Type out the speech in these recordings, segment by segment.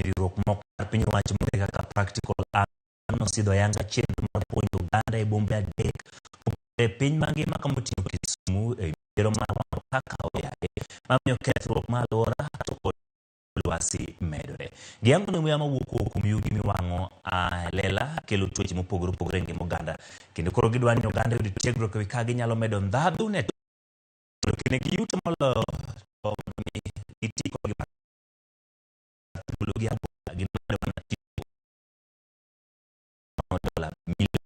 Riwruok moko mar piny owacho mong'ere kaka Practical Arm nosidho ayanga chenro mar puonjo oganda e bombe adek mopogore e piny mangima kamoting'o Kisumu e midhiero mar wang'o taka oyaye mamiyo kethruok mar alwora to kod lwasi medore. Giyango ni muya mawuok kuom yugi miwang'o e lela kelo tuoche mopogore opogore e ngima oganda kendo koro gidwa ni oganda oyud tiegruok e wi kaka ginyalo medo ndhadhu ne mondo kendo giyuto moloyo to mondo mi giti kodgi thuolo gi abola gimedo mana tiyo dola milion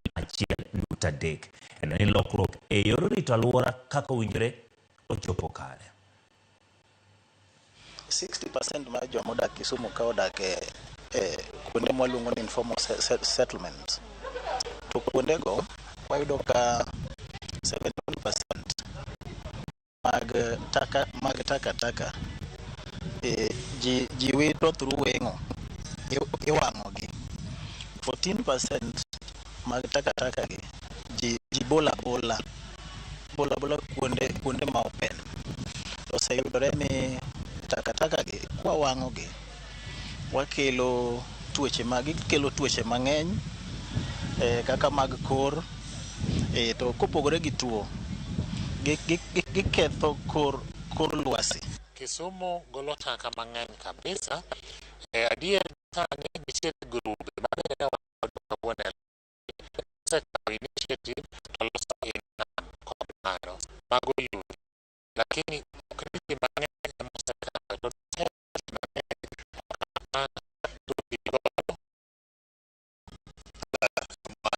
1.3 en ni lokruok e yor rito alwora kaka owinjore ochopo kare. 60% mar joma odak Kisumu ka odak e kuonde mwaluongo ni informal settlements. To kuondego wayudo ka 71% mag taka taka ji wito through weng'o, iwang'o gi. 14% mag taka taka gi ji bola bola bola bola kuonde ma open. Oseyudore ni taka taka gi kwawang'o gi wakelo tuoche ma gikelo tuoche mang'eny kaka mag kor to kopogore gi tuo giketho kor lwasi. Kisumu golo taka mang'eny kabisa. Adier sani nitie grube mabende ne wayudo kawuono e osekawo initiative to loso i nam kod malo mago yugi. Lakini